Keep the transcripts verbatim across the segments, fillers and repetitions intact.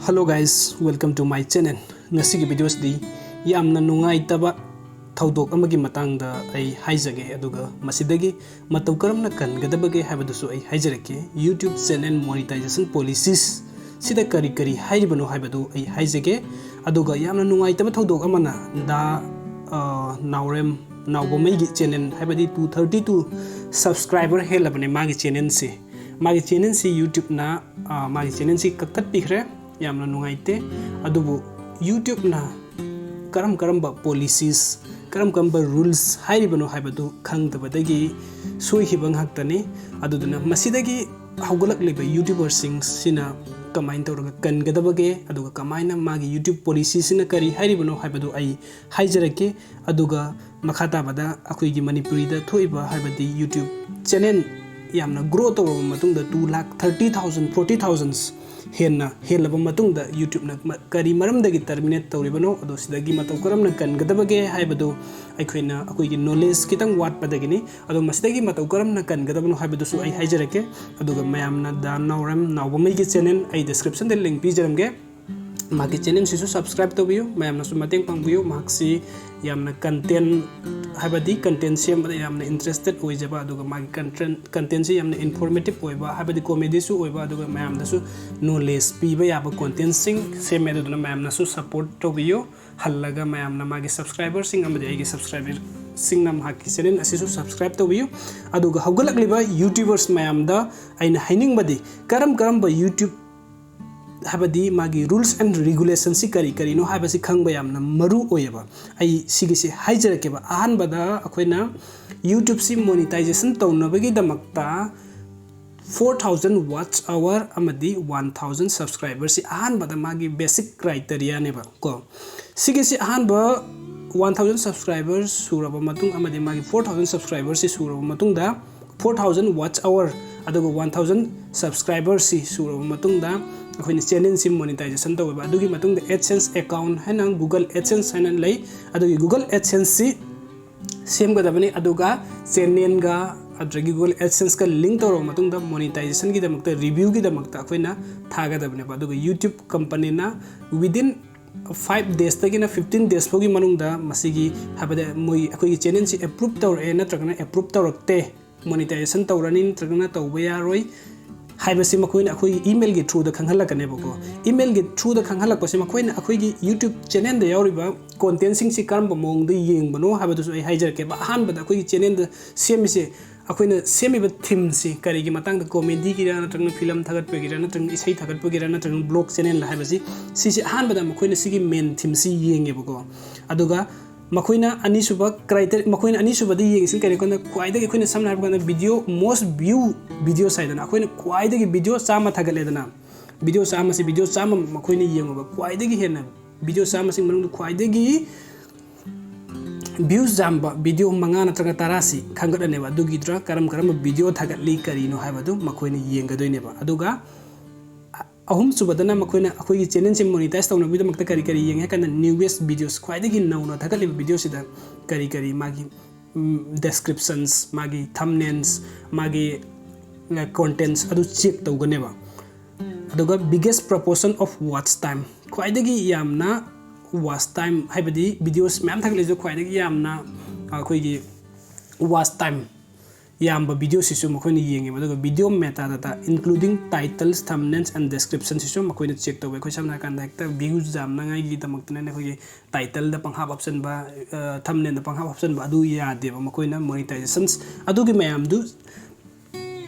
Hello guys, welcome to my channel. ꯉꯁꯤꯒꯤ videoꯁꯤꯗꯤ ꯌꯥꯝꯅ ꯅꯨꯡꯉꯥꯏꯇꯕ ꯊꯧꯗꯣꯛ ꯑꯃꯒꯤ ꯃꯇꯥꯡꯗ ꯑꯩ ꯍꯥꯏꯖꯒꯦ, ꯑꯗꯨꯒ ꯃꯁꯤꯗꯒꯤ ꯃꯇꯧ ꯀꯔꯝꯅ ꯀꯟꯒꯗꯕꯒꯦ ꯍꯥꯏꯕꯗꯨꯁꯨ ꯑꯩ ꯍꯥꯏꯖꯔꯛꯀꯦ꯫ YouTube channel monetization policies ꯁꯤꯗ ꯀꯔꯤ ꯀꯔꯤ ꯍꯥꯏꯔꯤꯕꯅꯣ ꯍꯥꯏꯕꯗꯨ ꯑꯩ ꯍꯥꯏꯖꯒꯦ꯫ ꯑꯗꯨꯒ ꯌꯥꯝꯅ ꯅꯨꯡꯉꯥꯏꯇꯕ ꯊꯧꯗꯣꯛ ꯑꯃꯅ ꯗꯥ, ꯑ, ꯅꯥꯎꯔꯦꯝ ꯅꯥꯎꯕꯃꯩꯒꯤ channel, ꯍꯥꯏꯕꯗꯤ two thirty two subscriber ꯍꯦꯜꯂꯕꯅꯦ ꯃꯥꯒꯤ channelꯁꯤ꯫ ꯃꯥꯒꯤ channelꯁꯤ YouTubeꯅ, ꯑ, ꯃꯥꯒꯤ channelꯁꯤ ꯀꯛꯊꯠꯄꯤꯈ꯭ꯔꯦ꯫ ꯌꯥꯝꯅ ꯅꯨꯡꯉꯥꯏꯇꯦ꯫ ꯑꯗꯨꯕꯨ YouTubeꯅ ꯀꯔꯝ ꯀꯔꯝꯕ policies, ꯀꯔꯝ ꯀꯔꯝꯕ rules ꯍꯥꯏꯔꯤꯕꯅꯣ ꯍꯥꯏꯕꯗꯨ ꯈꯪꯗꯕꯗꯒꯤ ꯁꯣꯏꯈꯤꯕ ꯉꯥꯛꯇꯅꯤ꯫ ꯑꯗꯨꯗꯨꯅ ꯃꯁꯤꯗꯒꯤ ꯍꯧꯒꯠꯂꯛꯂꯤꯕ YouTuberꯁꯤꯡꯁꯤꯅ ꯀꯃꯥꯏꯅ ꯇꯧꯔꯒ ꯀꯟꯒꯗꯕꯒꯦ, ꯑꯗꯨꯒ ꯀꯃꯥꯏꯅ ꯃꯥꯒꯤ YouTube policyꯁꯤꯅ ꯀꯔꯤ ꯍꯥꯏꯔꯤꯕꯅꯣ ꯍꯥꯏꯕꯗꯨ ꯑꯩ ꯍꯥꯏꯖꯔꯛꯀꯦ꯫ ꯑꯗꯨꯒ ꯃꯈꯥ ꯇꯥꯕꯗ ꯑꯩꯈꯣꯏꯒꯤ ꯃꯅꯤꯄꯨꯔꯤꯗ ꯊꯣꯛꯏꯕ, ꯍꯥꯏꯕꯗꯤ YouTube channel ꯌꯥꯝꯅ grow ꯇꯧꯔꯕ ꯃꯇꯨꯡꯗ, two lakh thirty thousand, forty thousands ꯍꯦꯟꯅ ꯍꯦꯜꯂꯕ ꯃꯇꯨꯡꯗ YouTubeꯅ ꯃ-, ꯀꯔꯤ ꯃꯔꯝꯗꯒꯤ terminate ꯇꯧꯔꯤꯕꯅꯣ, ꯑꯗꯣ ꯁꯤꯗꯒꯤ ꯃꯇꯧ ꯀꯔꯝꯅ ꯀꯟꯒꯗꯕꯒꯦ ꯍꯥꯏꯕꯗꯨ ꯑꯩꯈꯣꯏꯅ, ꯑꯩꯈꯣꯏꯒꯤ knowledge ꯈꯤꯇꯪ ꯋꯥꯠꯄꯗꯒꯤꯅꯤ꯫ ꯑꯗꯣ ꯃꯁꯤꯗꯒꯤ ꯃꯇꯧ ꯀꯔꯝꯅ ꯀꯟꯒꯗꯕꯅꯣ ꯍꯥꯏꯕꯗꯨꯁꯨ ꯑꯩ ꯍꯥꯏꯖꯔꯛꯀꯦ꯫ ꯑꯗꯨꯒ ꯃꯌꯥꯝꯅ ꯗꯥ ꯅꯥꯎꯔꯦꯝ ꯅꯥꯎꯕꯃꯩꯒꯤ channel ꯑꯩ descriptionꯗ link ꯄꯤꯖꯔꯝꯒꯦ꯫ ꯃꯥꯒꯤ channelꯁꯤꯁꯨ subscribe ꯇꯧꯕꯤꯌꯨ꯫ ꯃꯌꯥꯝꯅꯁꯨ ꯃꯇꯦꯡ ꯄꯥꯡꯕꯤꯌꯨ꯫ ꯃꯍꯥꯛꯁꯤ ꯌꯥꯝꯅ content, ꯍꯥꯏꯕꯗꯤ content ꯁꯦꯝꯕꯗ ꯌꯥꯝꯅ interested ꯑꯣꯏꯖꯕ, ꯑꯗꯨꯒ ꯃꯥꯒꯤ content, contentꯁꯤ ꯌꯥꯝꯅ informative ꯑꯣꯏꯕ, ꯍꯥꯏꯕꯗꯤ comedyꯁꯨ ꯑꯣꯏꯕ, ꯑꯗꯨꯒ ꯃꯌꯥꯝꯗꯁꯨ knowledge ꯄꯤꯕ ꯌꯥꯕ contentꯁꯤꯡ ꯁꯦꯝꯃꯦ꯫ ꯑꯗꯨꯗꯨꯅ ꯃꯌꯥꯝꯅꯁꯨ support ꯇꯧꯕꯤꯌꯨ꯫ ꯍꯜꯂꯒ ꯃꯌꯥꯝꯅ, ꯃꯥꯒꯤ subscriberꯁꯤꯡ ꯑꯃꯗꯤ ꯑꯩꯒꯤ subscriberꯁꯤꯡꯅ ꯃꯍꯥꯛꯀꯤ channel ꯑꯁꯤꯁꯨ subscribe ꯇꯧꯕꯤꯌꯨ꯫ ꯑꯗꯨꯒ ꯍꯧꯒꯠꯂꯛꯂꯤꯕ YouTubers ꯃꯌꯥꯝꯗ ꯑꯩꯅ ꯍꯥꯏꯅꯤꯡꯕꯗꯤ, ꯀꯔꯝ ꯀꯔꯝꯕ YouTube, ꯍꯥꯏꯕꯗꯤ ꯃꯥꯒꯤ rules and regulationꯁꯤ ꯀꯔꯤ ꯀꯔꯤꯅꯣ ꯍꯥꯏꯕꯁꯤ ꯈꯪꯕ ꯌꯥꯝꯅ ꯃꯔꯨ ꯑꯣꯏꯌꯦꯕ꯫ ꯑꯩ ꯁꯤꯒꯤꯁꯤ ꯍꯥꯏꯖꯔꯛꯀꯦꯕ꯫ ꯑꯍꯥꯟꯕꯗ ꯑꯩꯈꯣꯏꯅ YouTubeꯁꯤ monetization ꯇꯧꯅꯕꯒꯤꯗꯃꯛꯇ four thousand watch hour ꯑꯃꯗꯤ one thousand subscriberꯁꯤ ꯑꯍꯥꯟꯕꯗ ꯃꯥꯒꯤ basic criteriaꯅꯦꯕ ꯀꯣ꯫ ꯁꯤꯒꯤꯁꯤ ꯑꯍꯥꯟꯕ one thousand subscribers ꯁꯨꯔꯕ ꯃꯇꯨꯡ ꯑꯃꯗꯤ ꯃꯥꯒꯤ four thousand subscriberꯁꯤ ꯁꯨꯔꯕ ꯃꯇꯨꯡꯗ, four thousand watch hour ꯑꯗꯨꯒ one thousand subscriberꯁꯤ ꯁꯨꯔꯕ ꯃꯇꯨꯡꯗ ꯑꯩꯈꯣꯏꯅ channelꯁꯤ monetization ꯇꯧꯋꯦꯕ꯫ ꯑꯗꯨꯒꯤ ꯃꯇꯨꯡꯗ AdSense account ꯍꯥꯏꯅ, Google AdSense ꯍꯥꯏꯅ ꯂꯩ꯫ ꯑꯗꯨꯒꯤ Google AdSenseꯁꯤ ꯁꯦꯝꯒꯗꯕꯅꯤ꯫ ꯑꯗꯨꯒ channelꯒ, ꯑꯗꯨꯗꯒꯤ Google AdSense-ꯀ link ꯇꯧꯔꯕ ꯃꯇꯨꯡꯗ monetization-ꯒꯤꯗꯃꯛꯇ, review-ꯒꯤꯗꯃꯛꯇ ꯑꯩꯈꯣꯏꯅ ꯊꯥꯒꯗꯕꯅꯦꯕ꯫ ꯑꯗꯨꯒ YouTube company-ꯅ within five days-ꯇꯒꯤꯅ fifteen days ꯐꯥꯎꯒꯤ ꯃꯅꯨꯡꯗ ꯃꯁꯤꯒꯤ, ꯍꯥꯏꯕꯗꯤ ꯃꯣꯏ ꯑꯩꯈꯣꯏꯒꯤ channel-ꯁꯤ approve ꯇꯧꯔꯛꯑꯦ ꯅꯠꯇ꯭ꯔꯒꯅ approve ꯇꯧꯔꯛꯇꯦ, monetization ꯇꯧꯔꯅꯤ ꯅꯠꯇ꯭ꯔꯒꯅ ꯇꯧꯕ ꯌꯥꯔꯣꯏ ꯍꯥꯏꯕꯁꯤ ꯃꯈꯣꯏꯅ ꯑꯩꯈꯣꯏꯒꯤ email-ꯒꯤ through-ꯗ ꯈꯪꯍꯜꯂꯛꯀꯅꯦꯕꯀꯣ꯫ Email-ꯒꯤ through-ꯗ ꯈꯪꯍꯜꯂꯛꯄꯁꯦ ꯃꯈꯣꯏꯅ ꯑꯩꯈꯣꯏꯒꯤ YouTube channel-ꯗ ꯌꯥꯎꯔꯤꯕ content-ꯁꯤꯡꯁꯤ ꯀꯔꯝꯕ ꯃꯑꯣꯡꯗ ꯌꯦꯡꯕꯅꯣ ꯍꯥꯏꯕꯗꯨꯁꯨ ꯑꯩ ꯍꯥꯏꯖꯔꯛꯀꯦꯕ꯫ ꯑꯍꯥꯟꯕꯗ ꯑꯩꯈꯣꯏꯒꯤ channel-ꯗ ꯁꯦꯝꯃꯤꯁꯦ, ꯑꯩꯈꯣꯏꯅ ꯁꯦꯝꯃꯤꯕ theme-ꯁꯤ ꯀꯔꯤꯒꯤ ꯃꯇꯥꯡꯗ, comedy-ꯒꯤꯔ ꯅꯠꯇ꯭ꯔꯒꯅ film ꯊꯥꯒꯠꯄꯒꯤꯔ ꯅꯠꯇ꯭ꯔꯒꯅ ꯏꯁꯩ ꯊꯥꯒꯠꯄꯒꯤꯔ ꯅꯠꯇ꯭ꯔꯒꯅ vlog channel-ꯂ ꯍꯥꯏꯕꯁꯤ, ꯁꯤꯁꯦ ꯑꯍꯥꯟꯕꯗ ꯃꯈꯣꯏꯅ ꯁꯤꯒꯤ main theme-ꯁꯤ ꯌꯦꯡꯉꯦꯕꯀꯣ꯫ ꯑꯗꯨꯒ ꯃꯈꯣꯏꯅ ꯑꯅꯤꯁꯨꯕ criter-, ꯃꯈꯣꯏꯅ ꯑꯅꯤꯁꯨꯕꯗ ꯌꯦꯡꯉꯤꯁꯤꯅ ꯀꯔꯤꯒꯤꯅꯣ ꯍꯥꯏꯕ ꯀꯥꯟꯗ, ꯈ꯭ꯋꯥꯏꯗꯒꯤ ꯑꯩꯈꯣꯏꯅ ꯁꯝꯅ ꯍꯥꯏꯔꯕ ꯀꯥꯟꯗ video, most view videos ꯍꯥꯏꯗꯅ, ꯑꯩꯈꯣꯏꯅ ꯈ꯭ꯋꯥꯏꯗꯒꯤ video ꯆꯥꯝꯃ ꯊꯥꯒꯠꯂꯦꯗꯅ, video ꯆꯥꯝꯃꯁꯤ, video ꯆꯥꯝꯃ ꯃꯈꯣꯏꯅ ꯌꯦꯡꯉꯨꯕ, ꯈ꯭ꯋꯥꯏꯗꯒꯤ ꯍꯦꯟꯅ video ꯆꯥꯝꯃꯁꯤꯡ ꯃꯅꯨꯡꯗ ꯈ꯭ꯋꯥꯏꯗꯒꯤ views ꯌꯥꯝꯕ video ꯃꯉꯥ ꯅꯠꯇ꯭ꯔꯒ ꯇꯔꯥꯁꯤ ꯈꯟꯒꯠꯂꯅꯦꯕ꯫ ꯑꯗꯨꯒꯤꯗꯨꯗ ꯀꯔꯝ ꯀꯔꯝꯕ video ꯊꯥꯒꯠꯂꯤ, ꯀꯔꯤꯅꯣ ꯍꯥꯏꯕꯗꯨ ꯃꯈꯣꯏꯅ ꯌꯦꯡꯒꯗꯣꯏꯅꯦꯕ꯫ ꯑꯗꯨꯒ ꯑꯍꯨꯝꯁꯨꯕꯗꯅ ꯃꯈꯣꯏꯅ ꯑꯩꯈꯣꯏꯒꯤ channel-ꯁꯦ monetize ꯇꯧꯅꯕꯒꯤꯗꯃꯛꯇ ꯀꯔꯤ ꯀꯔꯤ ꯌꯦꯡꯉꯦ ꯍꯥꯏ ꯀꯥꯟꯗ, newest videos, ꯈ꯭ꯋꯥꯏꯗꯒꯤ ꯅꯧꯅ ꯊꯥꯒꯠꯂꯤꯕ video-ꯁꯤꯗ ꯀꯔꯤ ꯀꯔꯤ ꯃꯥꯒꯤ, ꯎꯝ, descriptions, ꯃꯥꯒꯤ thumbnails, ꯃꯥꯒꯤ, ꯑ, contents ꯑꯗꯨ check ꯇꯧꯒꯅꯦꯕ꯫ ꯑꯗꯨꯒ biggest proportion of watch time, ꯈ꯭ꯋꯥꯏꯗꯒꯤ ꯌꯥꯝꯅ watch time, ꯍꯥꯏꯕꯗꯤ videos ꯃꯌꯥꯝ ꯊꯥꯒꯠꯂꯤꯁꯤꯗ ꯈ꯭ꯋꯥꯏꯗꯒꯤ ꯌꯥꯝꯅ ꯑꯩꯈꯣꯏꯒꯤ watch time ꯌꯥꯝꯕ video-ꯁꯤꯁꯨ ꯃꯈꯣꯏꯅ ꯌꯦꯡꯉꯦꯕ꯫ ꯑꯗꯨꯒ video metadata including titles, thumbnails and description-ꯁꯤꯁꯨ ꯃꯈꯣꯏꯅ check ꯇꯧꯋꯦ꯫ ꯑꯩꯈꯣꯏ ꯁꯝꯅ ꯍꯥꯏꯔꯀꯥꯟꯗ ꯍꯦꯛꯇ views ꯌꯥꯝꯅꯉꯥꯏꯒꯤꯗꯃꯛꯇꯅꯦ ꯑꯩꯈꯣꯏꯒꯤ title-ꯗ ꯄꯪꯍꯥꯞ ꯍꯥꯞꯆꯤꯟꯕ, ꯑ, thumbnail-ꯗ ꯄꯪꯍꯥꯞ ꯍꯥꯞꯆꯤꯟꯕ, ꯑꯗꯨ ꯌꯥꯗꯦꯕ꯫ ꯃꯈꯣꯏꯅ monetizations ꯑꯗꯨꯒꯤ ꯃꯌꯥꯝꯗꯨ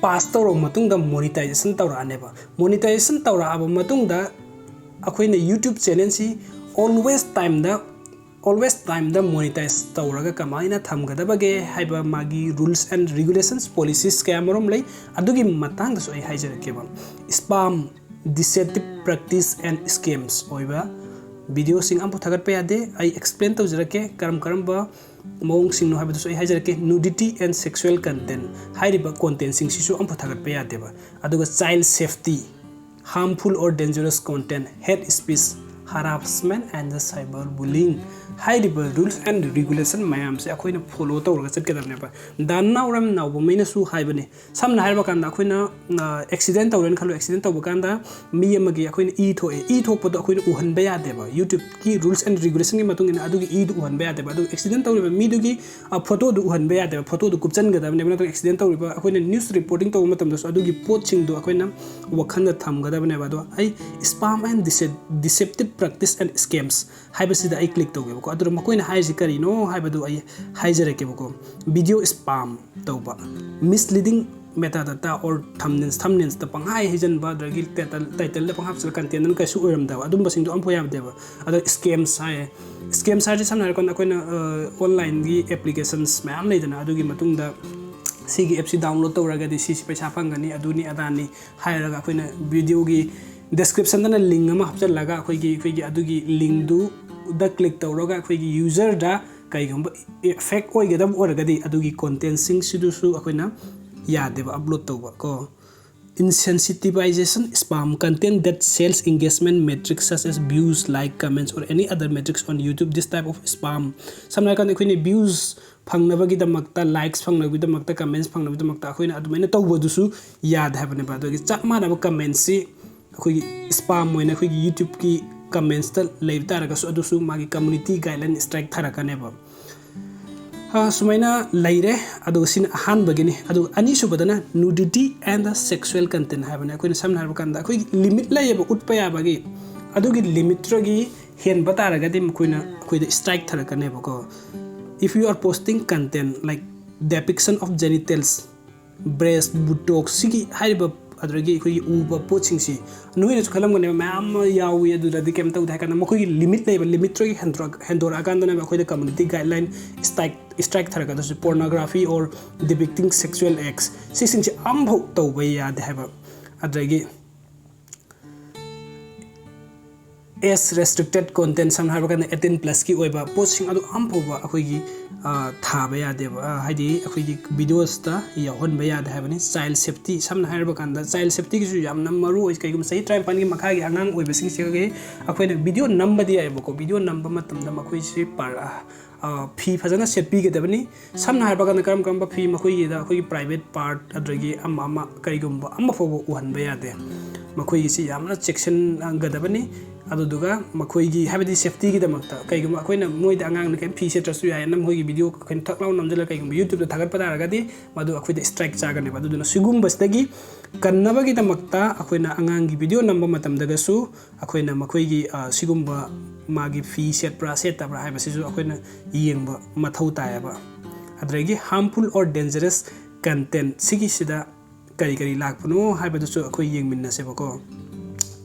pass ꯇꯧꯔꯕ ꯃꯇꯨꯡꯗ monetization ꯇꯧꯔꯛꯑꯅꯦꯕ꯫ Monetization ꯇꯧꯔꯛꯑꯕ ꯃꯇꯨꯡꯗ ꯑꯩꯈꯣꯏꯅ YouTube channel-ꯁꯤ always time-ꯗ, always time-ꯗ monetize ꯇꯧꯔꯒ ꯀꯃꯥꯏꯅ ꯊꯝꯒꯗꯕꯒꯦ ꯍꯥꯏꯕ ꯃꯥꯒꯤ rules and regulations, policies ꯀꯌꯥ ꯃꯔꯨꯝ ꯂꯩ꯫ ꯑꯗꯨꯒꯤ ꯃꯇꯥꯡꯗꯁꯨ ꯑꯩ ꯍꯥꯏꯖꯔꯛꯀꯦꯕ꯫ Spam, deceptive practice and scams ꯑꯣꯏꯕ video-ꯁꯤꯡ ꯑꯃꯐꯥꯎ ꯊꯥꯒꯠꯄ ꯌꯥꯗꯦ꯫ ꯑꯩ explain ꯇꯧꯖꯔꯛꯀꯦ ꯀꯔꯝ ꯀꯔꯝꯕ ꯃꯑꯣꯡꯁꯤꯡꯅꯣ ꯍꯥꯏꯕꯗꯨꯁꯨ ꯑꯩ ꯍꯥꯏꯖꯔꯛꯀꯦ꯫ Nudity and sexual content ꯍꯥꯏꯔꯤꯕ content-ꯁꯤꯡꯁꯤꯁꯨ ꯑꯃꯐꯥꯎ ꯊꯥꯒꯠꯄ ꯌꯥꯗꯦꯕ꯫ ꯑꯗꯨꯒ child safety, harmful or dangerous content, hate speech, Harassment and the cyber bullying ꯍꯥꯏꯔꯤꯕ rules and regulation ꯃꯌꯥꯝꯁꯦ ꯑꯩꯈꯣꯏꯅ follow ꯇꯧꯔꯒ ꯆꯠꯀꯗꯕꯅꯦꯕ꯫ ꯗꯥ ꯅꯥꯎꯔꯦꯝ ꯅꯥꯎꯕꯝꯃꯩꯅꯁꯨ ꯍꯥꯏꯕꯅꯦ, ꯁꯝꯅ ꯍꯥꯏꯔꯕ ꯀꯥꯟꯗ ꯑꯩꯈꯣꯏꯅ ꯑꯦꯛꯁꯤꯗꯦꯟ ꯇꯧꯔꯦꯅ ꯈꯜꯂꯣ꯫ ꯑꯦꯛꯁꯤꯗꯦꯟ ꯇꯧꯕ ꯀꯥꯟꯗ ꯃꯤ ꯑꯃꯒꯤ ꯑꯩꯈꯣꯏꯅ ꯏ ꯊꯣꯛꯑꯦ, ꯏ ꯊꯣꯛꯄꯗꯣ ꯑꯩꯈꯣꯏꯅ ꯎꯍꯟꯕ ꯌꯥꯗꯦꯕ꯫ YouTubeꯀꯤ rules and regulationꯒꯤ ꯃꯇꯨꯡ ꯏꯟꯅ ꯑꯗꯨꯒꯤ ꯏꯗꯨ ꯎꯍꯟꯕ ꯌꯥꯗꯦꯕ꯫ ꯑꯗꯨ ꯑꯦꯛꯁꯤꯗꯦꯟ ꯇꯧꯔꯤꯕ ꯃꯤꯗꯨꯒꯤ ꯐꯣꯇꯣꯗꯨ ꯎꯍꯟꯕ ꯌꯥꯗꯦꯕ꯫ ꯐꯣꯇꯣꯗꯨ ꯀꯨꯞꯁꯟꯒꯗꯕꯅꯦꯕ꯫ ꯅꯠꯇ꯭ꯔꯒ ꯑꯦꯛꯁꯤꯗꯦꯟ ꯇꯧꯔꯤꯕ ꯑꯩꯈꯣꯏꯅ news reporting ꯇꯧꯕ ꯃꯇꯝꯗꯁꯨ ꯑꯗꯨꯒꯤ ꯄꯣꯠꯁꯤꯡꯗꯣ ꯑꯩꯈꯣꯏꯅ ꯋꯥꯈꯜꯗ ꯊꯝꯒꯗꯕꯅꯦꯕ꯫ ꯑꯗꯣ ꯑꯩ spam and deceptive practice and scams ꯍꯥꯏꯕꯁꯤꯗ ꯑꯩ click ꯇꯧꯒꯦꯕꯀꯣ꯫ ꯑꯗꯨꯗ ꯃꯈꯣꯏꯅ ꯍꯥꯏꯔꯤꯁꯤ ꯀꯔꯤꯅꯣ ꯍꯥꯏꯕꯗꯨ ꯑꯩ ꯍꯥꯏꯖꯔꯛꯀꯦꯕꯀꯣ꯫ Video spam ꯇꯧꯕ, misleading metadata or thumbnails, thumbnailsꯇ ꯄꯪꯍꯥꯏ ꯍꯩꯖꯟꯕ, ꯑꯗꯒꯤ title, titleꯗ ꯄꯪꯍꯥꯞꯆꯜꯂ content ꯑꯗꯨꯅ ꯀꯩꯁꯨ ꯑꯣꯏꯔꯝꯗꯕ, ꯑꯗꯨꯝꯕꯁꯤꯡꯗꯣ ꯑꯝꯐꯥꯎ ꯌꯥꯗꯦꯕ꯫ ꯑꯗ scams ꯍꯥꯏꯌꯦ꯫ Scams ꯍꯥꯏꯔꯤꯁꯦ ꯁꯝꯅ ꯍꯥꯏꯔꯀꯥꯟꯗ ꯑꯩꯈꯣꯏꯅ onlineꯒꯤ applications ꯃꯌꯥꯝ ꯂꯩꯗꯅ, ꯑꯗꯨꯒꯤ ꯃꯇꯨꯡꯗ ꯁꯤꯒꯤ appꯁꯤ download ꯇꯧꯔꯒꯗꯤ ꯁꯤꯁꯤ ꯄꯩꯁꯥ ꯐꯪꯒꯅꯤ, ꯑꯗꯨꯅꯤ ꯑꯗꯥꯅꯤ ꯍꯥꯏꯔꯒ ꯑꯩꯈꯣꯏꯅ videoꯒꯤ descriptionꯗꯅ link ꯑꯃ ꯍꯥꯞꯆꯜꯂꯒ ꯑꯩꯈꯣꯏꯒꯤ, ꯑꯩꯈꯣꯏꯒꯤ ꯑꯗꯨꯒꯤ linkꯗꯨꯗ click ꯇꯧꯔꯒ ꯑꯩꯈꯣꯏꯒꯤ userꯗ ꯀꯩꯒꯨꯝꯕ effect ꯑꯣꯏꯒꯗꯕ ꯑꯣꯏꯔꯒꯗꯤ ꯑꯗꯨꯒꯤ contentꯁꯤꯡꯁꯤꯗꯨꯁꯨ ꯑꯩꯈꯣꯏꯅ ꯌꯥꯗꯦꯕ upload ꯇꯧꯕ ꯀꯣ꯫ Insensitivization, spam content that sells engagement metrics such as views, like, comments or any other metrics on YouTube. This type of spam, ꯁꯝꯅ ꯍꯥꯏꯔꯀꯥꯟꯗ ꯑꯩꯈꯣꯏꯅ views ꯐꯪꯅꯕꯒꯤꯗꯃꯛꯇ, likes ꯐꯪꯅꯕꯒꯤꯗꯃꯛꯇ, comments ꯐꯪꯅꯕꯒꯤꯗꯃꯛꯇ ꯑꯩꯈꯣꯏꯅ ꯑꯗꯨꯃꯥꯏꯅ ꯇꯧꯕꯗꯨꯁꯨ ꯌꯥꯗꯦ ꯍꯥꯏꯕꯅꯦꯕ꯫ ꯑꯗꯨꯒꯤ ꯆꯞ ꯃꯥꯟꯅꯕ commentꯁꯤ ꯑꯩꯈꯣꯏꯒꯤ spam ꯑꯣꯏꯅ ꯑꯩꯈꯣꯏꯒꯤ YouTubeꯀꯤ commentsꯇ ꯂꯩꯕ ꯇꯥꯔꯒꯁꯨ ꯑꯗꯨꯁꯨ ꯃꯥꯒꯤ community guideline strike ꯊꯥꯔꯛꯀꯅꯦꯕ꯫ ꯁꯨꯃꯥꯏꯅ ꯂꯩꯔꯦ꯫ ꯑꯗꯨꯒ ꯁꯤꯅ ꯑꯍꯥꯟꯕꯒꯤꯅꯤ꯫ ꯑꯗꯨꯒ ꯑꯅꯤꯁꯨꯕꯗꯅ nudity and the sexual content ꯍꯥꯏꯕꯅꯦ꯫ ꯑꯩꯈꯣꯏꯅ ꯁꯝꯅ ꯍꯥꯏꯔꯕ ꯀꯥꯟꯗ ꯑꯩꯈꯣꯏꯒꯤ limit ꯂꯩꯌꯦꯕ ꯎꯠꯄ ꯌꯥꯕꯒꯤ, ꯑꯗꯨꯒꯤ limitꯇꯒꯤ ꯍꯦꯟꯕ ꯇꯥꯔꯒꯗꯤ ꯃꯈꯣꯏꯅ ꯑꯩꯈꯣꯏꯗ strike ꯊꯥꯔꯛꯀꯅꯦꯕꯀꯣ꯫ If you are posting content like depiction of genitals, breast, buttock, ꯁꯤꯒꯤ ꯍꯥꯏꯔꯤꯕ ꯑꯗꯨꯗꯒꯤ ꯑꯩꯈꯣꯏꯒꯤ ꯎꯕ ꯄꯣꯠꯁꯤꯡꯁꯤ ꯅꯣꯏꯅꯁꯨ ꯈꯜꯂꯝꯒꯅꯦꯕ, ꯃꯌꯥꯝ ꯑꯃ ꯌꯥꯎꯏ ꯑꯗꯨꯗꯗꯤ ꯀꯩꯝ ꯇꯧꯗꯦ ꯍꯥꯏ ꯀꯥꯟꯗ ꯃꯈꯣꯏꯒꯤ limitꯇꯒꯤ ꯍꯦꯟꯗꯣꯔꯛ-, ꯍꯦꯟꯗꯣꯔꯛꯑꯀꯥꯟꯗꯅꯦꯕ ꯑꯩꯈꯣꯏꯗ community guideline strike, strike ꯊꯥꯔꯛꯀꯗꯣꯏꯁꯦ꯫ Pornography or depicting sexual acts ꯁꯤꯁꯤꯡꯁꯦ ꯑꯝꯐꯥꯎ ꯇꯧꯕ ꯌꯥꯗꯦ ꯍꯥꯏꯕ꯫ ꯑꯗꯨꯗꯒꯤ ꯑꯦꯖ ꯔꯦꯁꯇ꯭ꯔꯤꯛꯇꯦꯠ ꯀꯣꯟꯇꯦꯟ, ꯁꯝꯅ ꯍꯥꯏꯔꯕ ꯀꯥꯟꯗ eighteen plus ꯀꯤ ꯑꯣꯏꯕ ꯄꯣꯠꯁꯤꯡ ꯑꯗꯨ ꯑꯃꯐꯥꯎꯕ ꯑꯩꯈꯣꯏꯒꯤ ꯊꯥꯕ ꯌꯥꯗꯦꯕ, ꯍꯥꯏꯗꯤ ꯑꯩꯈꯣꯏꯒꯤ videos ꯇ ꯌꯥꯎꯍꯟꯕ ꯌꯥꯗꯦ ꯍꯥꯏꯕꯅꯤ꯫ Child safety, ꯁꯝꯅ ꯍꯥꯏꯔꯕ ꯀꯥꯟꯗ child safety ꯒꯤꯁꯨ ꯌꯥꯝꯅ ꯃꯔꯨ ꯑꯣꯏ꯫ ꯀꯩꯒꯨꯝꯕ ꯆꯍꯤ ꯇꯔꯥꯅꯤꯄꯥꯟꯒꯤ ꯃꯈꯥꯒꯤ ꯑꯉꯥꯡ ꯑꯣꯏꯕꯁꯤꯡꯁꯤꯒꯤ ꯑꯩꯈꯣꯏꯅ video ꯅꯝꯕꯗꯤ ꯌꯥꯏꯑꯕꯀꯣ꯫ Video ꯅꯝꯕ ꯃꯇꯝꯗ ꯃꯈꯣꯏꯁꯤ ꯐꯤ ꯐꯖꯅ ꯁꯦꯠꯄꯤꯒꯗꯕꯅꯤ꯫ ꯁꯝꯅ ꯍꯥꯏꯔꯕ ꯀꯥꯟꯗ ꯀꯔꯝ ꯀꯔꯝꯕ ꯐꯤ, ꯃꯈꯣꯏꯒꯤꯗ ꯑꯩꯈꯣꯏꯒꯤ private part ꯑꯗꯒꯤ ꯑꯃ ꯑꯃ ꯀꯔꯤꯒꯨꯝꯕ ꯑꯃ ꯐꯥꯎꯕ ꯎꯍꯟꯕ ꯌꯥꯗꯦ꯫ ꯃꯈꯣꯏꯒꯤꯁꯤ ꯌꯥꯝꯅ ꯆꯦꯛꯁꯤꯟꯒꯗꯕꯅꯤ꯫ ꯑꯗꯨꯗꯨꯒ ꯃꯈꯣꯏꯒꯤ, ꯍꯥꯏꯕꯗꯤ safety ꯒꯤꯗꯃꯛꯇ, ꯀꯩꯒꯨꯝꯕ ꯑꯩꯈꯣꯏꯅ ꯃꯣꯏꯗ, ꯑꯉꯥꯡꯅ ꯀꯩꯝ ꯐꯤ ꯁꯦꯠꯇ꯭ꯔꯁꯨ ꯌꯥꯏ, ꯅꯝ ꯃꯈꯣꯏꯒꯤ video ꯑꯩꯈꯣꯏꯅ ꯊꯛ ꯂꯥꯎꯅ ꯅꯝꯁꯤꯜꯂꯒ ꯀꯩꯒꯨꯝꯕ YouTube ꯇ ꯊꯥꯒꯠꯄ ꯇꯥꯔꯒꯗꯤ ꯃꯗꯨ ꯑꯩꯈꯣꯏꯗ strike ꯆꯥꯒꯅꯦꯕ꯫ ꯑꯗꯨꯗꯨꯅ ꯁꯤꯒꯨꯝꯕꯁꯤꯗꯒꯤ ꯀꯟꯅꯕꯒꯤꯗꯃꯛꯇ ꯑꯩꯈꯣꯏꯅ ꯑꯉꯥꯡꯒꯤ video ꯅꯝꯕ ꯃꯇꯝꯗꯒꯁꯨ ꯑꯩꯈꯣꯏꯅ ꯃꯈꯣꯏꯒꯤ ꯁꯤꯒꯨꯝꯕ ꯃꯥꯒꯤ ꯐꯤ ꯁꯦꯠꯄ꯭ꯔꯥ ꯁꯦꯠꯇꯕ꯭ꯔꯥ ꯍꯥꯏꯕꯁꯤꯁꯨ ꯑꯩꯈꯣꯏꯅ ꯌꯦꯡꯕ ꯃꯊꯧ ꯇꯥꯏꯌꯦꯕ꯫ ꯑꯗꯨꯗꯒꯤ harmful or dangerous content ꯁꯤꯒꯤꯁꯤꯗ ꯀꯔꯤ ꯀꯔꯤ ꯂꯥꯛꯄꯅꯣ ꯍꯥꯏꯕꯗꯨꯁꯨ ꯑꯩꯈꯣꯏ ꯌꯦꯡꯃꯤꯟꯅꯁꯦꯕꯀꯣ꯫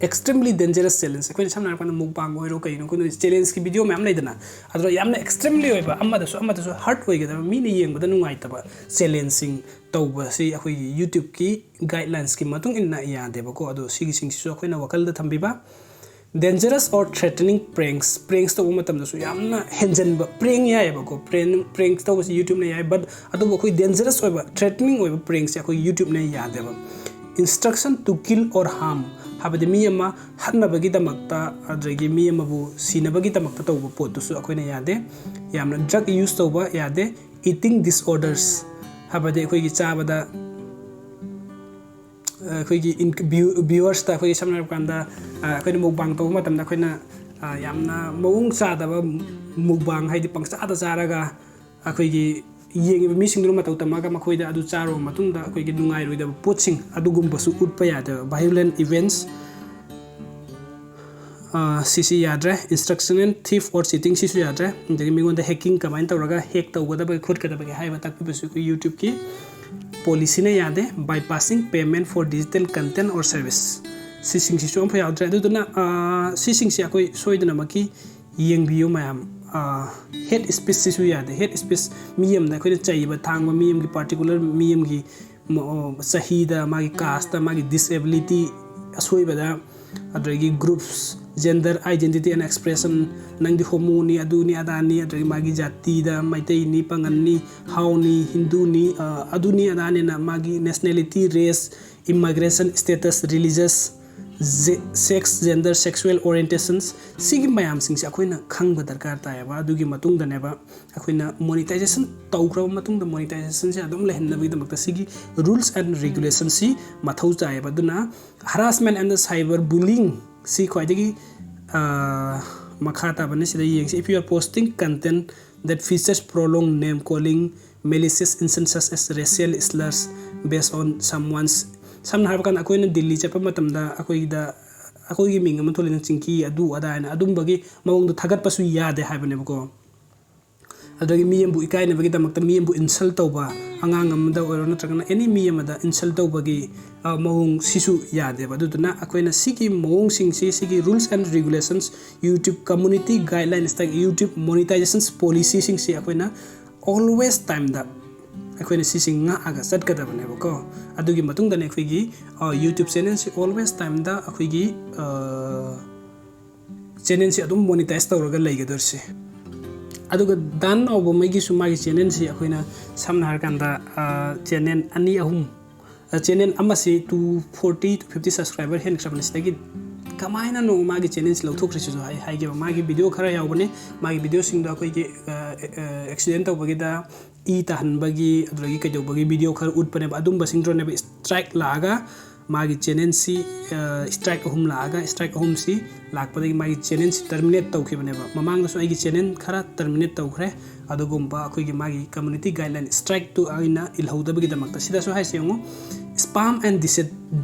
Extremely dangerous challenge, ꯑꯩꯈꯣꯏꯅ ꯁꯝꯅ ꯍꯥꯏꯔꯀꯥꯟꯗ mukbang ꯑꯣꯏꯔꯣ ꯀꯩꯅꯣ, ꯑꯩꯈꯣꯏꯅ challenge ꯀꯤ video ꯃꯌꯥꯝ ꯂꯩꯗꯅ, ꯑꯗꯨꯗ ꯌꯥꯝꯅ extremely ꯑꯣꯏꯕ, ꯑꯃꯗꯁꯨ ꯑꯃꯗꯁꯨ hurt ꯑꯣꯏꯒꯗꯕ, ꯃꯤꯅ ꯌꯦꯡꯕꯗ ꯅꯨꯡꯉꯥꯏꯇꯕ challenge ꯁꯤꯡ ꯇꯧꯕꯁꯤ ꯑꯩꯈꯣꯏꯒꯤ YouTube ꯀꯤ guidelines ꯀꯤ ꯃꯇꯨꯡ ꯏꯟꯅ ꯌꯥꯗꯦꯕꯀꯣ꯫ ꯑꯗꯣ ꯁꯤꯒꯤꯁꯤꯡꯁꯤꯁꯨ ꯑꯩꯈꯣꯏꯅ ꯋꯥꯈꯜꯗ ꯊꯝꯕꯤꯕ꯫ Dangerous or threatening pranks, pranks ꯇꯧꯕ ꯃꯇꯝꯗꯁꯨ ꯌꯥꯝꯅ ꯍꯦꯟꯖꯟꯕ, prank ꯌꯥꯏꯑꯕꯀꯣ, prank, prank ꯇꯧꯕꯁꯤ YouTube ꯅ ꯌꯥꯏ, but ꯑꯗꯨꯕꯨ ꯑꯩꯈꯣꯏ dangerous ꯑꯣꯏꯕ, threatening ꯑꯣꯏꯕ prank ꯁꯦ ꯑꯩꯈꯣꯏ YouTube ꯅ ꯌꯥꯗꯦꯕ꯫ Instruction to kill or harm, ꯍꯥꯏꯕꯗꯤ ꯃꯤ ꯑꯃ ꯍꯥꯠꯅꯕꯒꯤꯗꯃꯛꯇ, ꯑꯗꯨꯗꯒꯤ ꯃꯤ ꯑꯃꯕꯨ ꯁꯤꯅꯕꯒꯤꯗꯃꯛꯇ ꯇꯧꯕ ꯄꯣꯠꯇꯨꯁꯨ ꯑꯩꯈꯣꯏꯅ ꯌꯥꯗꯦ꯫ ꯌꯥꯝꯅ drug use ꯇꯧꯕ ꯌꯥꯗꯦ꯫ Eating disorders, ꯍꯥꯏꯕꯗꯤ ꯑꯩꯈꯣꯏꯒꯤ ꯆꯥꯕꯗ, ꯑꯩꯈꯣꯏꯒꯤ ꯏꯟ-, view-, viewers ꯇ ꯑꯩꯈꯣꯏꯒꯤ, ꯁꯝꯅ ꯍꯥꯏꯔꯕ ꯀꯥꯟꯗ, ꯑ, ꯑꯩꯈꯣꯏꯅ mukbang ꯇꯧꯕ ꯃꯇꯝꯗ ꯑꯩꯈꯣꯏꯅ, ꯑ, ꯌꯥꯝꯅ ꯃꯑꯣꯡ ꯆꯥꯗꯕ mukbang, ꯍꯥꯏꯗꯤ ꯄꯪꯆꯥꯗ ꯆꯥꯔꯒ ꯑꯩꯈꯣꯏꯒꯤ ꯌꯦꯡꯉꯤꯕ ꯃꯤꯁꯤꯡꯗꯨꯅ ꯃꯇꯧ ꯇꯝꯃꯒ ꯃꯈꯣꯏꯗ ꯑꯗꯨ ꯆꯥꯔꯨꯕ ꯃꯇꯨꯡꯗ ꯑꯩꯈꯣꯏꯒꯤ ꯅꯨꯡꯉꯥꯏꯔꯣꯏꯗꯕ ꯄꯣꯠꯁꯤꯡ ꯑꯗꯨꯒꯨꯝꯕꯁꯨ ꯎꯠꯄ ꯌꯥꯗꯕ꯫ Violent events, ꯑ, ꯁꯤꯁꯤ ꯌꯥꯗ꯭ꯔꯦ꯫ Instruction in theft or cheating ꯁꯤꯁꯨ ꯌꯥꯗ꯭ꯔꯦ꯫ ꯑꯗꯒꯤ ꯃꯤꯉꯣꯟꯗ hacking ꯀꯃꯥꯏꯅ ꯇꯧꯔꯒ hack ꯇꯧꯒꯗꯕꯒꯦ ꯈꯣꯠꯀꯗꯕꯒꯦ ꯍꯥꯏꯕ ꯇꯥꯛꯄꯤꯕꯁꯨ ꯑꯩꯈꯣꯏ YouTube ꯀꯤ policy ꯅ ꯌꯥꯗꯦ꯫ Bypassing payment for digital content or service, ꯁꯤꯁꯤꯡꯁꯤꯁꯨ ꯑꯃꯐꯥꯎ ꯌꯥꯎꯗ꯭ꯔꯦ꯫ ꯑꯗꯨꯗꯨꯅ, ꯑ, ꯁꯤꯁꯤꯡꯁꯤ ꯑꯩꯈꯣꯏ ꯁꯣꯏꯗꯅꯃꯛꯀꯤ ꯌꯦꯡꯕꯤꯌꯨ ꯃꯌꯥꯝ꯫ ꯑ, hate speech ꯁꯤꯁꯨ ꯌꯥꯗꯦ꯫ Hate speech, ꯃꯤ ꯑꯃꯗ ꯑꯩꯈꯣꯏꯅ ꯆꯩꯕ ꯊꯥꯡꯕ, ꯃꯤ ꯑꯃꯒꯤ particular, ꯃꯤ ꯑꯃꯒꯤ ꯃ-, ꯆꯍꯤꯗ, ꯃꯥꯒꯤ caste ꯇ, ꯃꯥꯒꯤ disability, ꯑꯁꯣꯏꯕꯗ ꯑꯗꯨꯗꯒꯤ groups, gender identity and expression, ꯅꯪꯗꯤ ꯍꯣꯃꯣꯅꯤ, ꯑꯗꯨꯅꯤ ꯑꯗꯥꯅꯤ, ꯑꯗꯨꯗꯒꯤ ꯃꯥꯒꯤ ꯖꯥꯇꯤꯗ ꯃꯩꯇꯩꯅꯤ, ꯄꯥꯉꯜꯅꯤ, ꯍꯥꯎꯅꯤ, ꯍꯤꯟꯗꯨꯅꯤ, ꯑꯗꯨꯅꯤ ꯑꯗꯥꯅꯤꯅ ꯃꯥꯒꯤ nationality, race, immigration status, religious, sex, gender, sexual orientations, ꯁꯤꯒꯤ ꯃꯌꯥꯝꯁꯤꯡꯁꯦ ꯑꯩꯈꯣꯏꯅ ꯈꯪꯕ ꯗꯔꯀꯥꯔ ꯇꯥꯏꯌꯦꯕ꯫ ꯑꯗꯨꯒꯤ ꯃꯇꯨꯡꯗꯅꯦꯕ ꯑꯩꯈꯣꯏꯅ monetization ꯇꯧꯈ꯭ꯔꯕ ꯃꯇꯨꯡꯗ monetizationꯁꯦ ꯑꯗꯨꯝ ꯂꯩꯍꯟꯅꯕꯒꯤꯗꯃꯛꯇ ꯁꯤꯒꯤ rules and regulationꯁꯤ ꯃꯊꯧ ꯇꯥꯏꯌꯦꯕ꯫ ꯑꯗꯨꯅ harassment and cyber bullying ꯁꯤ ꯈ꯭ꯋꯥꯏꯗꯒꯤ ꯃꯈꯥ ꯇꯥꯕꯅꯤ꯫ ꯁꯤꯗ ꯌꯦꯡꯁꯤ: if you are posting content that features prolonged name calling, malicious insults such as racial slurs based on someone's, ꯁꯝꯅ ꯍꯥꯏꯔꯕ ꯀꯥꯟꯗ ꯑꯩꯈꯣꯏꯅ ꯗꯤꯜꯂꯤ ꯆꯠꯄ ꯃꯇꯝꯗ ꯑꯩꯈꯣꯏꯗ ꯑꯩꯈꯣꯏꯒꯤ ꯃꯤꯡ ꯑꯃ ꯊꯣꯜꯂꯤꯅ ꯆꯤꯡꯀꯤ ꯑꯗꯨ ꯑꯗꯥ ꯍꯥꯏꯅ ꯑꯗꯨꯝꯕꯒꯤ ꯃꯑꯣꯡꯗ ꯊꯥꯒꯠꯄꯁꯨ ꯌꯥꯗꯦ ꯍꯥꯏꯕꯅꯦꯕꯀꯣ꯫ ꯑꯗꯨꯗꯒꯤ ꯃꯤ ꯑꯃꯕꯨ ꯏꯀꯥꯏꯅꯕꯒꯤꯗꯃꯛꯇ ꯃꯤ ꯑꯃꯕꯨ insult ꯇꯧꯕ, ꯑꯉꯥꯡ ꯑꯃꯗ ꯑꯣꯏꯔꯣ ꯅꯠꯇ꯭ꯔꯒꯅ any ꯃꯤ ꯑꯃꯗ insult ꯇꯧꯕꯒꯤ ꯃꯑꯣꯡ ꯁꯤꯁꯨ ꯌꯥꯗꯦꯕ꯫ ꯑꯗꯨꯗꯨꯅ ꯑꯩꯈꯣꯏꯅ ꯁꯤꯒꯤ ꯃꯑꯣꯡꯁꯤꯡꯁꯤ, ꯁꯤꯒꯤ rules and regulations, YouTube community guidelines, YouTube monetizations policyꯁꯤꯡꯁꯤ ꯑꯩꯈꯣꯏꯅ always timeꯗ ꯑꯩꯈꯣꯏꯅ ꯁꯤꯁꯤ ꯉꯥꯛꯑꯒ ꯆꯠꯀꯗꯕꯅꯦꯕꯀꯣ꯫ ꯑꯗꯨꯒꯤ ꯃꯇꯨꯡꯗꯅꯦ ꯑꯩꯈꯣꯏꯒꯤ YouTube channelꯁꯤ always timeꯗ ꯑꯩꯈꯣꯏꯒꯤ channelꯁꯤ ꯑꯗꯨꯝ monetize ꯇꯧꯔꯒ ꯂꯩꯒꯗꯣꯔꯤꯁꯦ꯫ ꯑꯗꯨꯒ ꯗꯥꯟ ꯅꯥꯎꯕꯃꯩꯒꯤꯁꯨ ꯃꯥꯒꯤ channelꯁꯤ ꯑꯩꯈꯣꯏꯅ ꯁꯝꯅ ꯍꯥꯏꯔꯀꯥꯟꯗ channel ꯑꯅꯤ ꯑꯍꯨꯝ, channel ꯑꯃꯁꯤ two forty to fifty subscriber ꯍꯦꯟꯈ꯭ꯔꯕꯅꯤ꯫ ꯁꯤꯗꯒꯤ ꯀꯃꯥꯏꯅꯅꯣ ꯃꯥꯒꯤ channelꯁꯤ ꯂꯧꯊꯣꯛꯈ꯭ꯔꯤꯁꯤꯁꯨ ꯑꯩ ꯍꯥꯏꯒꯦꯕ꯫ ꯃꯥꯒꯤ video ꯈꯔ ꯌꯥꯎꯕꯅꯦ꯫ ꯃꯥꯒꯤ videoꯁꯤꯡꯗꯣ ꯑꯩꯈꯣꯏꯒꯤ accident ꯇꯧꯕꯒꯤꯗ ꯏ ꯇꯥꯍꯟꯕꯒꯤ ꯑꯗꯨꯗꯒꯤ ꯀꯩꯗꯧꯕꯒꯤ video ꯈꯔ ꯎꯠꯄꯅꯦꯕ꯫ ꯑꯗꯨꯝꯕꯁꯤꯡꯗꯨꯅꯦꯕ strike ꯂꯥꯛꯑꯒ ꯃꯥꯒꯤ channelꯁꯤ strike ꯑꯍꯨꯝ ꯂꯥꯛꯑꯒ strike ꯑꯍꯨꯝꯁꯤ ꯂꯥꯛꯄꯗꯒꯤ ꯃꯥꯒꯤ channelꯁꯤ terminate ꯇꯧꯈꯤꯕꯅꯦꯕ꯫ ꯃꯃꯥꯡꯗꯁꯨ ꯑꯩꯒꯤ channel ꯈꯔ terminate ꯇꯧꯈ꯭ꯔꯦ꯫ ꯑꯗꯨꯒꯨꯝꯕ ꯑꯩꯈꯣꯏꯒꯤ ꯃꯥꯒꯤ community guideline strikeꯇꯨ ꯑꯩꯅ ꯏꯜꯍꯧꯗꯕꯒꯤꯗꯃꯛꯇ꯫ ꯁꯤꯗꯁꯨ ꯍꯥꯏꯁꯦ ꯌꯦꯡꯉꯨ, spam and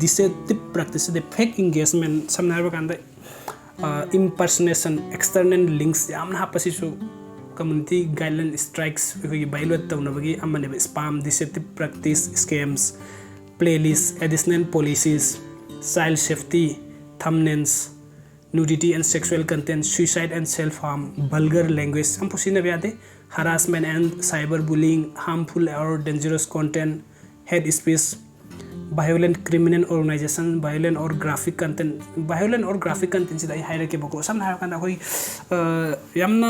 deceptive practice, ꯑꯗꯩ fake engagement, ꯁꯝꯅ ꯍꯥꯏꯔꯕ ꯀꯥꯟꯗ impersonation, external links ꯌꯥꯝꯅ ꯍꯥꯞꯄꯁꯤꯁꯨ community guideline strikes ꯑꯩꯈꯣꯏꯒꯤ violate ꯇꯧꯅꯕꯒꯤ ꯑꯃꯅꯦꯕ꯫ Spam, deceptive practice, scams, playlist, additional policies, child safety, thumbnails, nudity and sexual content, suicide and self harm, vulgar language ꯌꯥꯝ ꯁꯤꯖꯤꯟꯅꯕ ꯌꯥꯗꯦ꯫ Harassment and cyber bullying, harmful or dangerous content, hate speech, violent criminal organization, violent or graphic content, violent or graphic content ꯁꯤꯗ ꯑꯩ ꯍꯥꯏꯔꯛꯀꯦꯕꯀꯣ꯫ ꯁꯝꯅ ꯍꯥꯏꯔꯀꯥꯟꯗ ꯑꯩꯈꯣꯏ, ꯑ, ꯌꯥꯝꯅ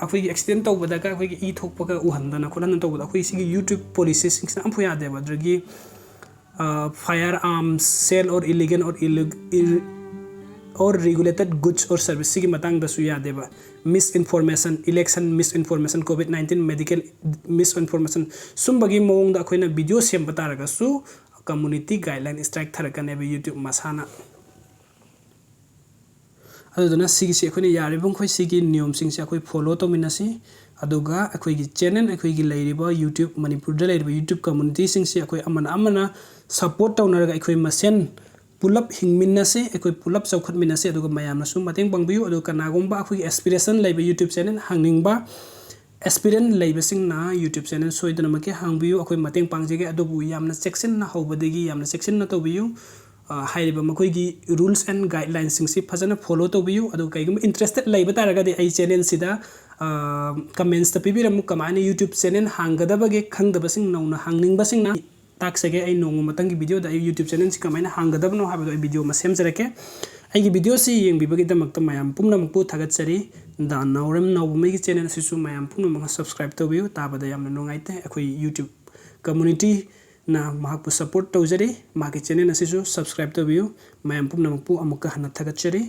ꯑꯩꯈꯣꯏꯒꯤ accident ꯇꯧꯕꯗꯒ ꯑꯩꯈꯣꯏꯒꯤ ꯏ ꯊꯣꯛꯄꯒ ꯎꯍꯟꯗꯅ ꯈꯣꯠꯍꯟꯗꯅ ꯇꯧꯕꯗ ꯑꯩꯈꯣꯏ ꯁꯤꯒꯤ YouTube policy ꯁꯤꯡꯁꯤꯅ ꯑꯝꯐꯥꯎ ꯌꯥꯗꯦꯕ꯫ ꯑꯗꯒꯤ, ꯑ, firearms, sale or illegal or illeg-, ir-, or regulated goods or service ꯁꯤꯒꯤ ꯃꯇꯥꯡꯗꯁꯨ ꯌꯥꯗꯦꯕ꯫ Misinformation, election misinformation, COVID nineteen medical misinformation, ꯁꯨꯝꯕꯒꯤ ꯃꯑꯣꯡꯗ ꯑꯩꯈꯣꯏꯅ video ꯁꯦꯝꯕ ꯇꯥꯔꯒꯁꯨ community guideline strike ꯊꯥꯔꯛꯀꯅꯦꯕ YouTube ꯃꯁꯥꯅ꯫ ꯑꯗꯨꯗꯨꯅ ꯁꯤꯒꯤꯁꯤ ꯑꯩꯈꯣꯏꯅ ꯌꯥꯔꯤꯕ ꯃꯈꯩ ꯁꯤꯒꯤ ꯅꯤꯌꯣꯝꯁꯤꯡꯁꯦ ꯑꯩꯈꯣꯏ follow ꯇꯧꯃꯤꯟꯅꯁꯤ꯫ ꯑꯗꯨꯒ ꯑꯩꯈꯣꯏꯒꯤ channel, ꯑꯩꯈꯣꯏꯒꯤ ꯂꯩꯔꯤꯕ YouTube, ꯃꯅꯤꯄꯨꯔꯗ ꯂꯩꯔꯤꯕ YouTube community ꯁꯤꯡꯁꯦ ꯑꯩꯈꯣꯏ ꯑꯃꯅ ꯑꯃꯅ support ꯇꯧꯅꯔꯒ ꯑꯩꯈꯣꯏ ꯃꯁꯦꯟ ꯄꯨꯂꯞ ꯍꯤꯡꯃꯤꯟꯅꯁꯤ, ꯑꯩꯈꯣꯏ ꯄꯨꯂꯞ ꯆꯥꯎꯈꯠꯃꯤꯟꯅꯁꯤ꯫ ꯑꯗꯨꯒ ꯃꯌꯥꯝꯅꯁꯨ ꯃꯇꯦꯡ ꯄꯥꯡꯕꯤꯌꯨ꯫ ꯑꯗꯨꯒ ꯀꯅꯥꯒꯨꯝꯕ ꯑꯩꯈꯣꯏꯒꯤ aspiration ꯂꯩꯕ YouTube channel ꯍꯥꯡꯅꯤꯡꯕ aspirant ꯂꯩꯕꯁꯤꯡꯅ YouTube channel ꯁꯣꯏꯗꯅꯃꯛꯀꯤ ꯍꯥꯡꯕꯤꯌꯨ꯫ ꯑꯩꯈꯣꯏ ꯃꯇꯦꯡ ꯄꯥꯡꯖꯒꯦ꯫ ꯑꯗꯨꯕꯨ ꯌꯥꯝꯅ ꯆꯦꯛꯁꯤꯟꯅ ꯍꯧꯕꯗꯒꯤ ꯌꯥꯝꯅ ꯆꯦꯛꯁꯤꯟꯅ ꯇꯧꯕꯤꯌꯨ꯫ ꯑ, ꯍꯥꯏꯔꯤꯕ ꯃꯈꯣꯏꯒꯤ rules and guideline ꯁꯤꯡꯁꯤ ꯐꯖꯅ follow ꯇꯧꯕꯤꯌꯨ꯫ ꯑꯗꯨꯒ ꯀꯩꯒꯨꯝꯕ interested ꯂꯩꯕ ꯇꯥꯔꯒꯗꯤ ꯑꯩ channel ꯁꯤꯗ, ꯑ, comments ꯇ ꯄꯤꯕꯤꯔꯝꯃꯨ꯫ ꯀꯃꯥꯏꯅ YouTube channel ꯍꯥꯡꯒꯗꯕꯒꯦ ꯈꯪꯗꯕꯁꯤꯡ, ꯅꯧꯅ ꯍꯥꯡꯅꯤꯡꯕꯁꯤꯡꯅ ꯇꯥꯛꯆꯒꯦ꯫ ꯑꯩ ꯅꯣꯡꯃ ꯃꯊꯪꯒꯤ video ꯗ ꯑꯩ YouTube channel ꯁꯤ ꯀꯃꯥꯏꯅ ꯍꯥꯡꯒꯗꯕꯅꯣ ꯍꯥꯏꯕꯗꯣ ꯑꯩ video ꯑꯃ ꯁꯦꯝꯖꯔꯛꯀꯦ꯫ ꯑꯩꯒꯤ video ꯁꯤ ꯌꯦꯡꯕꯤꯕꯒꯤꯗꯃꯛꯇ ꯃꯌꯥꯝ ꯄꯨꯝꯅꯃꯛꯄꯨ ꯊꯥꯒꯠꯆꯔꯤ꯫ ꯗꯥ ꯅꯥꯎꯔꯦꯝ ꯅꯥꯎꯕꯃꯩꯒꯤ channel ꯑꯁꯤꯁꯨ ꯃꯌꯥꯝ ꯄꯨꯝꯅꯃꯛꯅ subscribe ꯇꯧꯕꯤꯌꯨ꯫ ꯇꯥꯕꯗ ꯌꯥꯝꯅ ꯅꯨꯡꯉꯥꯏꯇꯦ꯫ ꯑꯩꯈꯣꯏ YouTube community ꯅ ꯃꯍꯥꯛꯄꯨ support ꯇꯧꯖꯔꯤ꯫ ꯃꯍꯥꯛꯀꯤ channel ꯑꯁꯤꯁꯨ subscribe ꯇꯧꯕꯤꯌꯨ꯫ ꯃꯌꯥꯝ ꯄꯨꯝꯅꯃꯛꯄꯨ ꯑꯃꯨꯛꯀ ꯍꯟꯅ ꯊꯥꯒꯠꯆꯔꯤ꯫